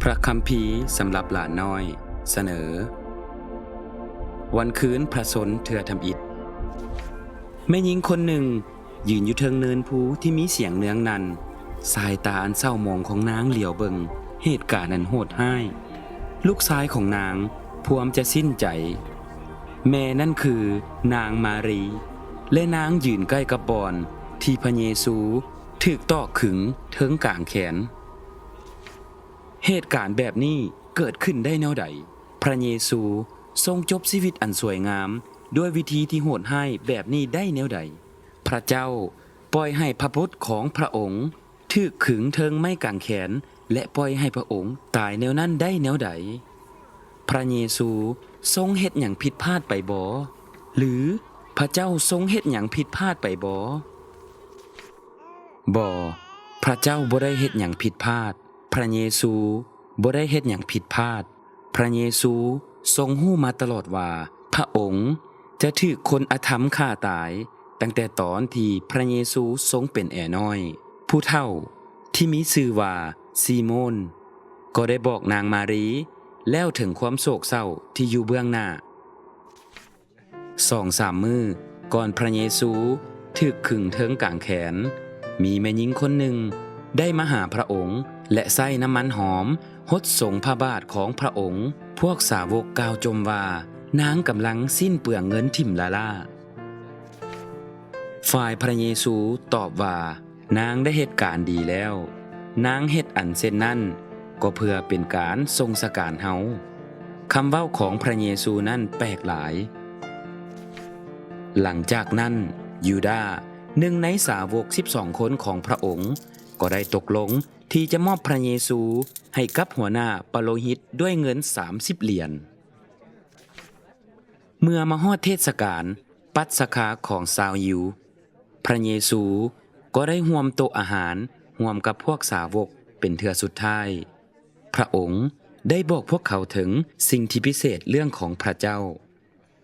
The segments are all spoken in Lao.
ພະຄຳພີສຳລັບຫຼານນ້ອຍ ສະເໜີ ວັນຄືນພະຊົນເທື່ອທຳອິດ. ແມ່ຍິງຄົນໜຶ່ງຢືນຢູ່ເທິງເນີນພູທີ່ມີສຽງເນືອງນັ່ນ, ສາຍຕາອັນເສົ້າໝອງຂອງນາງຫຼຽວເບິ່ງເຫດການອັນໂຫດຮ້າຍ. ລູກຊາຍຂອງນາງພວມຈະສິ້ນໃຈ. ແມ່ນັ້ນຄືນາງມາຣີ, ແລະ ນາງຢືນໃກ້ກັບບ່ອນທີ່ພະເຢຊູຖືກຕອກຂຶງເທິງກາງແຂນ. ເຫດການແບບນີ້ເກີດຂຶ້ນໄດ້ແນວໃດ? ພະເຢຊູຊົງຈົບຊີວິດອັນສວຍງາມດ້ວຍວິທີທີ່ໂຫດຮ້າຍແບບນີ້ໄດ້ແນວໃດ? ພະເຈົ້າປ່ອຍໃຫ້ພະບຸດຂອງພະອົງຖືກຂຶງເທິງໄມ້ກາງແຂນ ແລະ ປ່ອຍໃຫ້ພະອົງຕາຍແນວນັ້ນໄດ້ແນວໃດ? ພະເຢຊູຊົງເຮັດຫຍັງຜິດພາດໄປບໍ? ຫຼື ພະເຈົ້າຊົງເຮັດຫຍັງຜິດພາດໄປບໍ? ບໍ່, ພະເຈົ້າບໍ່ໄດ້ເຮັດຫຍັງຜິດພາດ. ພະເຢຊູບໍ່ໄດ້ເຮັດຫຍັງຜິດພາດ. ພະເຢຊູຊົງຮູ້ມາຕະຫຼອດວ່າພະອົງຈະຖືກຄົນອະທຳຂ້າຕາຍ, ຕັ້ງແຕ່ຕອນທີ່ພະເຢຊູຊົງເປັນແອນ້ອຍ. ຜູ້ເຖົ້າທີ່ມີຊື່ວ່າຊີໂມນກໍໄດ້ບອກນາງມາຣີແລ້ວເຖິງຄວາມໂສກເສົ້າທີ່ຢູ່ເບື້ອງໜ້າ. ສອງສາມມື້ກ່ອນພະເຢຊູຖືກຂຶງເທິງກາງແຂນ, ມີແມ່ຍິງຄົນໜຶ່ງໄດ້ມາຫາພະອົງ ແລະ ໃຊ້ນ້ຳມັນຫອມຫົດສົງພະບາດຂອງພະອົງ. ພວກສາວົກກ່າວຈົ່ມວ່າ, ນາງກຳລັງສິ້ນເປືອງເງິນຖິ້ມລ້າໆ. ຝ່າຍພະເຢຊູຕອບວ່າ, ນາງໄດ້ເຮັດການດີແລ້ວ. ນາງເຮັດອັນເຊັ່ນນັ້ນກໍເພື່ອເປັນການສົ່ງສະການເຮົາ. ຄຳເວົ້າຂອງພະເຢຊູນັ້ນແປກຫຼາຍ. ຫຼັງຈາກນັ້ນ, ຢູດາ, ໜຶ່ງໃນສາວົກສິບສອງຄົນຂອງພະອົງ, ກໍໄດ້ຕົກລົງທີ່ຈະມອບພະເຢຊູໃຫ້ກັບຫົວໜ້າປະໂລຫິດດ້ວຍເງິນສາມສິບຫຼຽນ. ເມື່ອມາຮອດເທດສະການປັດສະຄາຂອງຊາວຢິວ, ພະເຢຊູກໍໄດ້ຮ່ວມໂຕະອາຫານຮ່ວມກັບພວກສາວົກເປັນເທື່ອສຸດທ້າຍ. ພະອົງໄດ້ບອກພວກເຂົາເຖິງສິ່ງທີ່ພິເສດເລື່ອງຂອງພະເຈົ້າ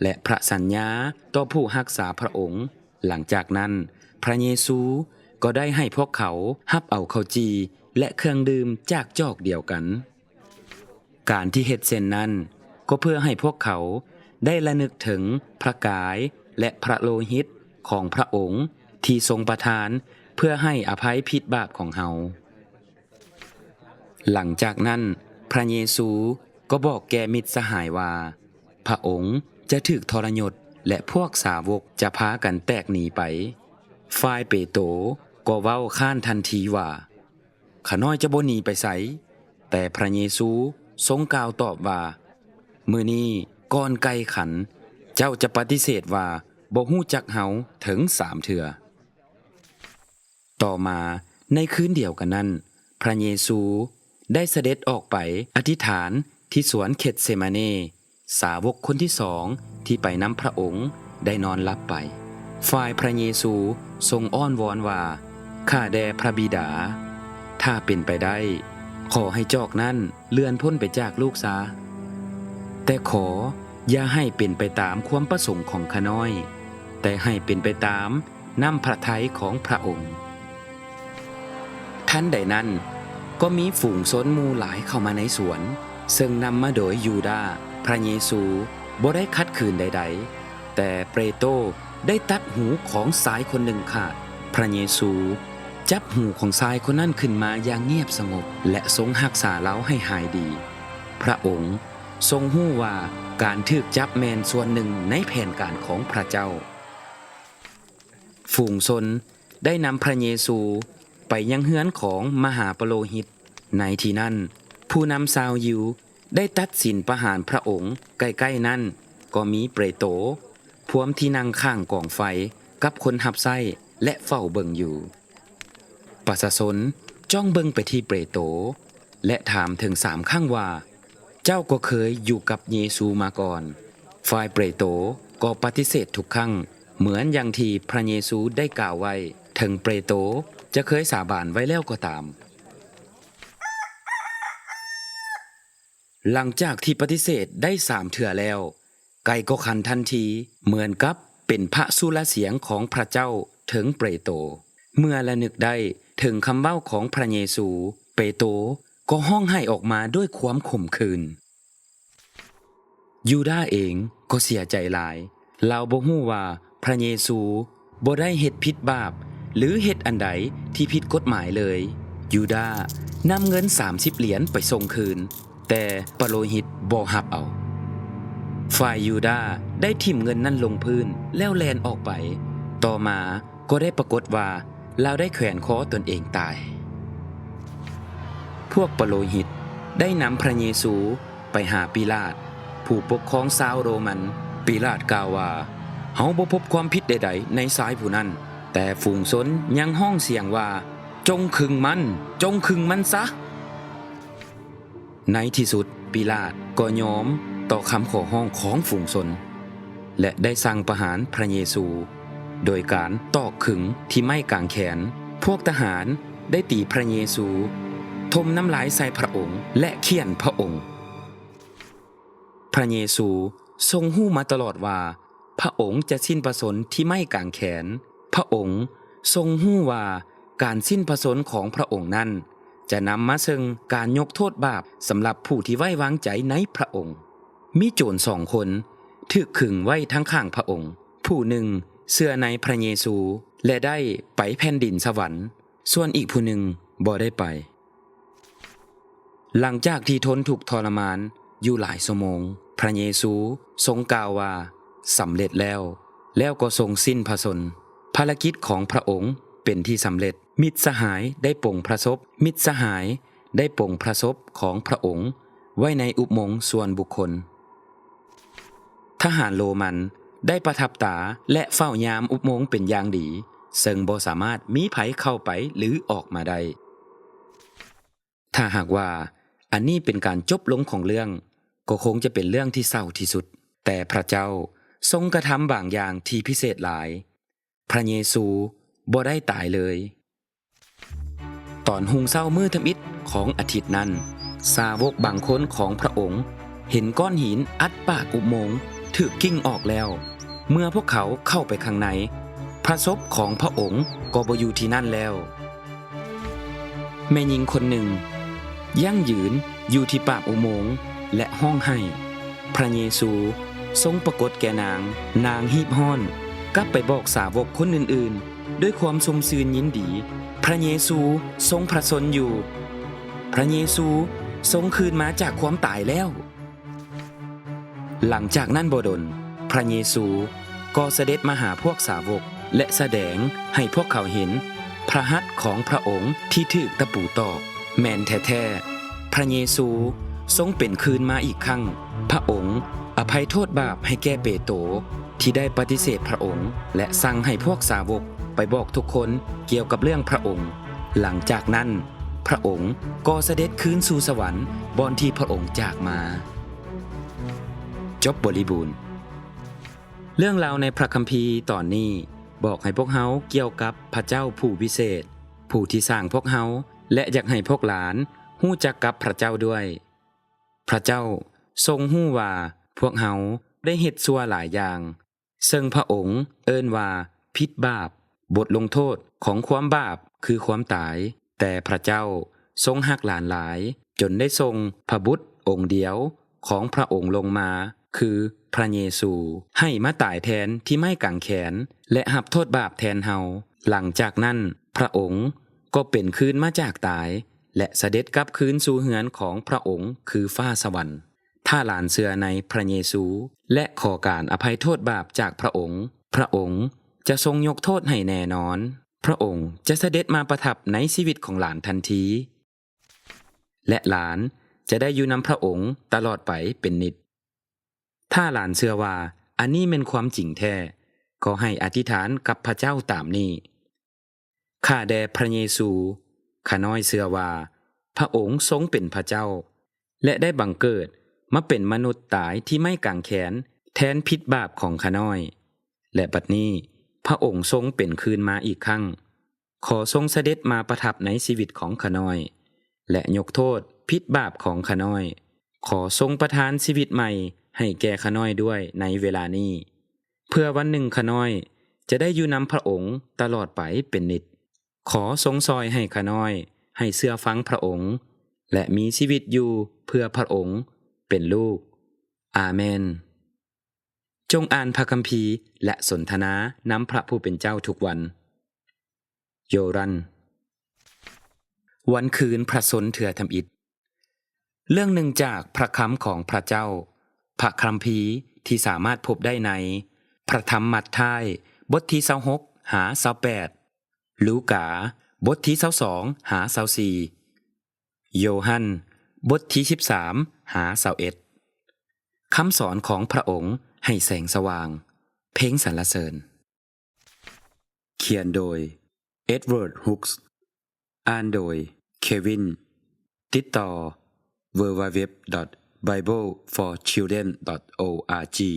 ແລະ ພະສັນຍາຕໍ່ຜູ້ຮັກສາພະອົງ. ຫຼັງຈາກນັ້ນ, ພະເຢຊູກໍໄດ້ໃຫ້ພວກເຂົາຮັບເອົາເຂົ້າຈີ່ ແລະ ເຄື່ອງດື່ມຈາກຈອກດຽວກັນ. ການທີ່ເຮັດເຊັ່ນນັ້ນ ກໍເພື່ອໃຫ້ພວກເຂົາໄດ້ລະນຶກເຖິງພະກາຍ ແລະ ພະໂລຫິດຂອງພະອົງທີ່ຊົງປະທານເພື່ອໃຫ້ອະໄພຜິດບາບຂອງເຮົາ. ຫຼັງຈາກນັ້ນ, ພະເຢຊູກໍບອກແກ່ມິດສະຫາຍວ່າ, ພະອົງຈະຖືກທໍລະຍົດ ແລະ ພວກສາວົກຈະພາກັນແຕກໜີໄປ. ຝ່າຍເປໂຕກໍເວົ້າຄ້ານທັນທີວ່າ, ຂ້ານ້ອຍຈະບໍ່ໜີໄປໃສ. ແຕ່ພະເຢຊູຊົງກ່າວຕອບວ່າ, ມື້ນີ້ກ່ອນໄກ່ຂັນ, ເຈົ້າຈະປະຕິເສດວ່າບໍ່ຮູ້ຈັກເຮົາເຖິງສາມເທື່ອ. ຕໍ່ມາໃນຄືນດຽວກັນນັ້ນ, ພະເຢຊູໄດ້ສະເດັດອອກໄປອະທິຖານທີ່ສວນເຄດເຊມາເນ. ສາວົກຄົນທີສອງທີ່ໄປນຳພະອົງໄດ້ນອນຫຼັບໄປ. ຝ່າຍພະເຢຊູຊົງອ້ອນວອນວ່າ, ຂ້າແດ່ພະບິດາ, ຖ້າເປັນໄປໄດ້, ຂໍໃຫ້ຈອກນັ້ນເລື່ອນພົ້ນໄປຈາກລູກຊາ. ແຕ່ຂໍຢ່າໃຫ້ເປັນໄປຕາມຄວາມປະສົງຂອງຂ້ານ້ອຍ, ແຕ່ໃຫ້ເປັນໄປຕາມ ນ້ຳພະໄທຂອງພະອົງ. ທັນໃດນັ້ນ, ກໍມີຝູງຊົນໝູ່ຫຼາຍເຂົ້າມາໃນສວນ, ເຊິ່ງນຳມາໂດຍຢູດາ. ພະເຢຊູບໍ່ໄດ້ຂັດຂືນໃດໆ, ແຕ່ເປໂຕໄດ້ຕັດຫູຂອງຊາຍຄົນໜຶ່ງຂາດ. ພະເຢຊູຈັບຫູຂອງຊາຍຄົນນັ້ນຂຶ້ນມາຢ່າງງຽບສະຫງົບ ແລະ ຊົງຮັກສາລາວໃຫ້ຫາຍດີ. ພະອົງຊົງຮູ້ວ່າການຖືກຈັບແມ່ນສ່ວນໜຶ່ງໃນແຜນການຂອງພະເຈົ້າ. ຝູງຊົນໄດ້ນຳພະເຢຊູໄປຍັງເຮືອນຂອງມະຫາປະໂລຫິດ. ໃນທີ່ນັ້ນ, ຜູ້ນຳຊາວຢິວໄດ້ຕັດສິນປະຫານພະອົງ. ໃກ້ໆນັ້ນກໍມີເປໂຕ ພວມທີ່ນັ່ງຂ້າງກອງໄຟກັບຄົນຮັບໃຊ້ ແລະ ເຝົ້າເບິ່ງຢູ່. ປະຊາຊົນຈ້ອງເບິ່ງໄປທີ່ເປໂຕ ແລະ ຖາມເຖິງສາມຄັ້ງວ່າ, ເຈົ້າກໍເຄີຍຢູ່ກັບເຢຊູມາກ່ອນ. ຝ່າຍເປໂຕກໍປະຕິເສດທຸກຄັ້ງ, ເໝືອນຢ່າງທີ່ພະເຢຊູໄດ້ກ່າວໄວ້, ເຖິງເປໂຕຈະເຄີຍສາບານໄວ້ແລ້ວກໍຕາມ. ຫຼັງຈາກທີ່ປະຕິເສດໄດ້ສາມເທື່ອແລ້ວ, ໄກ່ກໍຂັນທັນທີ, ເໝືອນກັບເປັນພະສຸລະສຽງຂອງພະເຈົ້າເຖິງເປໂຕ. ເມື່ອລະນຶກໄດ້ເຖິງຄຳເວົ້າຂອງພະເຢຊູ, ເປໂຕ ກໍຮ້ອງໄຫ້ອອກມາດ້ວຍຄວາມຂົມຂື່ນ. ຢູດາເອງກໍເສຍໃຈຫຼາຍ. ລາວບໍ່ຮູ້ວ່າພະເຢຊູບໍ່ໄດ້ເຮັດຜິດບາບ ຫຼື ເຮັດອັນໃດທີ່ຜິດກົດໝາຍເລີຍ. ຢູດານຳເງິນສາມສິບຫຼຽນໄປສົ່ງຄືນ, ແຕ່ປະໂລຫິດບໍ່ຮັບເອົາ. ຝ່າຍຢູດາໄດ້ຖິ້ມເງິນນັ້ນລົງພື້ນແລ້ວແລ່ນອອກໄປ. ຕໍ່ມາກໍໄດ້ປາກົດວ່າລາວໄດ້ແຂວນຄໍຕົນເອງຕາຍ. ພວກປະໂລຫິດໄດ້ນຳພະເຢຊູໄປຫາປີລາດ, ຜູ້ປົກຄອງຊາວໂຣມັນ. ປີລາດກ່າວວ່າ, ເຮົາບໍ່ພົບຄວາມຜິດໃດໆໃນຊາຍຜູ້ນັ້ນ, ແຕ່ຝູງຊົນຍັງຮ້ອງສຽງວ່າ, ຈົ່ງຄຶງມັນ! ຈົ່ງຄຶງມັນຊະ! ໃນທີ່ສຸດ, ປີລາດກໍຍອມຕໍ່ຄຳຂໍຮ້ອງຂອງຝູງຊົນ ແລະ ໄດ້ສັ່ງປະຫານພະເຢຊູໂດຍການຕອກຂຶງທີ່ໄມ້ກາງແຂນ. ພວກທະຫານໄດ້ຕີພະເຢຊູ, ຖົມນ້ຳລາຍໃສ່ພະອົງ ແລະ ຂ້ຽນພະອົງ. ພະເຢຊູຊົງຮູ້ມາຕະຫຼອດວ່າ ພະອົງຈະສິ້ນພະຊົນທີ່ໄມ້ກາງແຂນ. ພະອົງຊົງຮູ້ວ່າການສິ້ນພະຊົນຂອງພະອົງນັ້ນ ຈະນຳມາເຊິ່ງການຍົກໂທດບາບສຳລັບຜູ້ທີ່ໄວ້ວາງໃຈໃນພະອົງ. ມີໂຈນສອງຄົນຖືກຂຶງໄວ້ທາງຂ້າງພະອົງ. ຜູ້ໜຶ່ງເຊື່ອໃນພະເຢຊູ ແລະ ໄດ້ໄປແຜ່ນດິນສະຫວັນ, ສ່ວນອີກຜູ້ໜຶ່ງບໍ່ໄດ້ໄປ. ຫຼັງຈາກທີ່ທົນທຸກທໍລະມານຢູ່ຫຼາຍຊົ່ວໂມງ, ພະເຢຊູຊົງກ່າວວ່າ, ສຳເລັດແລ້ວ, ແລ້ວກໍຊົງສິ້ນພະຊົນ. ພາລະກິດຂອງພະອົງເປັນທີ່ສຳເລັດ. ມິດສະຫາຍໄດ້ປົງພະສົບ, ມິດສະຫາຍໄດ້ປົງພະສົບຂອງພະອົງໄວ້ໃນອຸບມົງສ່ວນບຸກຄົນ. ທະຫານໂຣມັນໄດ້ປະທັບຕາ ແລະ ເຝົ້າຍາມອຸບມົງເປັນຢ່າງດີ, ເຊິ່ງບໍ່ສາມາດມີໃຜເຂົ້າໄປ ຫຼື ອອກມາໄດ້. ຖ້າຫາກວ່າອັນນີ້ເປັນການຈົບລົງຂອງເລື່ອງ, ກໍຄົງຈະເປັນເລື່ອງທີ່ເສົ້າທີ່ສຸດ. ແຕ່ພະເຈົ້າຊົງກະທຳບາງຢ່າງທີ່ພິເສດຫຼາຍ. ພະເຢຊູບໍ່ໄດ້ຕາຍເລີຍ. ຕອນຮຸ່ງເຊົ້າມື້ທຳອິດຂອງອາທິດນັ້ນ, ສາວົກບາງຄົນຂອງພະອົງເຫັນກ້ອນຫີນອັດປາກອຸບມົງຖືກກິ້ງອອກແລ້ວ. ເມື່ອພວກເຂົາເຂົ້າໄປຂ້າງໃນ, ພະສົບຂອງພະອົງກໍບໍ່ຢູ່ທີ່ນັ້ນແລ້ວ. ແມ່ຍິງຄົນໜຶ່ງຢັ້ງຢືນຢູ່ທີ່ປາກອຸໂມງ ແລະ ຮ້ອງໄຫ້. ພະເຢຊູຊົງປາກົດແກ່ນາງ. ນາງຮີບຮ້ອນກັບໄປບອກສາວົກຄົນອື່ນໆດ້ວຍຄວາມຊົມຊື່ນຍິນດີ, ພະເຢຊູຊົງພະຊົນຢູ່. ພະເຢຊູຊົງຄືນມາຈາກຄວາມຕາຍແລ້ວ. ຫຼັງຈາກນັ້ນບໍ່ດົນ, ພະເຢຊູກໍສະເດັດມາຫາພວກສາວົກ ແລະ ສະແດງໃຫ້ພວກເຂົາເຫັນພະຫັດຂອງພະອົງທີ່ຖືກຕະປູຕອກ. ແມ່ນແທ້ໆ, ພະເຢຊູຊົງເປັນຄືນມາອີກຄັ້ງ. ພະອົງອະໄພໂທດບາບໃຫ້ແກ່ເປໂຕ ທີ່ໄດ້ປະຕິເສດພະອົງ ແລະ ສັ່ງໃຫ້ພວກສາວົກໄປບອກທຸກຄົນກ່ຽວກັບເລື່ອງພະອົງ. ຫຼັງຈາກນັ້ນ, ພະອົງກໍສະເດັດຄືນສູ່ສະຫວັນ ບ່ອນທີ່ພະອົງຈາກມາ. ຈົບບໍລິບູນ. ເລື່ອງລາວໃນພະຄຳພີຕອນນີ້ ບອກໃຫ້ພວກເຮົາກ່ຽວກັບພະເຈົ້າຜູ້ວິເສດ, ຜູ້ທີ່ສ້າງພວກເຮົາ ແລະ ຢາກໃຫ້ພວກຫຼານຮູ້ຈັກກັບພະເຈົ້າດ້ວຍ. ພະເຈົ້າຊົງຮູ້ວ່າພວກເຮົາໄດ້ເຮັດຊົ່ວຫຼາຍຢ່າງ, ເຊິ່ງພະອົງເອີ້ນວ່າຜິດບາບ. ບົດລົງໂທດຂອງຄວາມບາບຄືຄວາມຕາຍ. ແຕ່ພະເຈົ້າຊົງຮັກຫຼານຫຼາຍ, ຈົນໄດ້ສົ່ງພະບຸດອົງດຽວຂອງພະອົງລົງມາ, ຄືພະເຢຊູ, ໃຫ້ມາຕາຍແທນທີ່ໄມ້ກາງແຂນ ແລະ ຮັບໂທດບາບແທນເຮົາ. ຫຼັງຈາກນັ້ນ, ພະອົງກໍເປັນຄືນມາຈາກຕາຍ ແລະ ສະເດັດກັບຄືນສູ່ເຮືອນຂອງພະອົງຄືຟ້າສະຫວັນ. ຖ້າຫຼານເຊື່ອໃນພະເຢຊູ ແລະ ຂໍການອະໄພໂທດບາບຈາກພະອົງ, ພະອົງຈະຊົງຍົກໂທດໃຫ້ແນ່ນອນ. ພະອົງຈະສະເດັດມາປະທັບໃນຊີວິດຂອງຫຼານທັນທີ ແລະ ຫຼານຈະໄດ້ຢູ່ນຳພະອົງຕະຫຼອດໄປເປັນນິດ. ຖ້າຫຼານເຊື່ອວ່າອັນນີ້ແມ່ນຄວາມຈິງແທ້, ກໍໃຫ້ອະທິຖານກັບພະເຈົ້າຕາມນີ້. ຂ້າແດ່ພະເຢຊູ, ຂ້ານ້ອຍເຊື່ອວ່າພະອົງຊົງເປັນພະເຈົ້າ ແລະ ໄດ້ບັງເກີດມາເປັນມະນຸດຕາຍທີ່ໄມ້ກາງແຂນແທນຜິດບາບຂອງຂ້ານ້ອຍ. ແລະ ບັດນີ້ພະອົງຊົງເປັນຄືນມາອີກຄັ້ງ. ຂໍຊົງສະເດັດມາປະທັບໃນຊີວິດຂອງຂ້ານ້ອຍ ແລະ ຍົກໂທດຜິດບາບຂອງຂ້ານ້ອຍ. ຂໍຊົງປະທານຊີວິດໃໝ່ໃຫ້ແກ່ຂ້ານ້ອຍດ້ວຍໃນເວລານີ້. ເພື່ອວັນໜຶ່ງຂ້ານ້ອຍຈະໄດ້ຢູ່ນຳພະອົງຕະຫຼອດໄປເປັນນິດ. ຂໍຊົງຊ່ອຍໃຫ້ຂ້ານ້ອຍໃຫ້ເຊື່ອຟັງພະອົງ ແລະ ມີຊີວິດຢູ່ເພື່ອພະອົງເປັນລູກ. ອາເມນ. ຈົ່ງອ່ານພະຄຳພີ ແລະ ສົນທະນານຳພະຜູ້ເປັນເຈົ້າທຸກວັນ. ໂຢຣັນ. ວັນຄືນພະຊົນເທື່ອທຳອິດ. ເລື່ອງໜຶ່ງຈາກພະຄຳຂອງພະເຈົ້າ, ພະຄຳພີທີ່ສາມາດພົບໄດ້ໃນ ພະທຳມັດທາຍ ບົດທີຊາວຫົກຫາຊາວແປດ, ລູກາ ບົດທີຊາວສອງຫາຊາວສີ່, ໂຢຮັນ ບົດທີສິບສາມຫາຊາວເອັດ. ຄຳສອນຂອງພະອົງໃຫ້ແສງສະຫວ່າງ. ເພງສັນລະເສີນ. ຂຽນໂດຍ Edward Hooks. ອ່ານໂດຍ Kevin. ຕິດຕໍ່ ดับเบิลยู ดับเบิลยู ดัບเบิลยู ดอท ไบเบิล ฟอร์ ชิลเดรน ดอท โอ อาร์ จี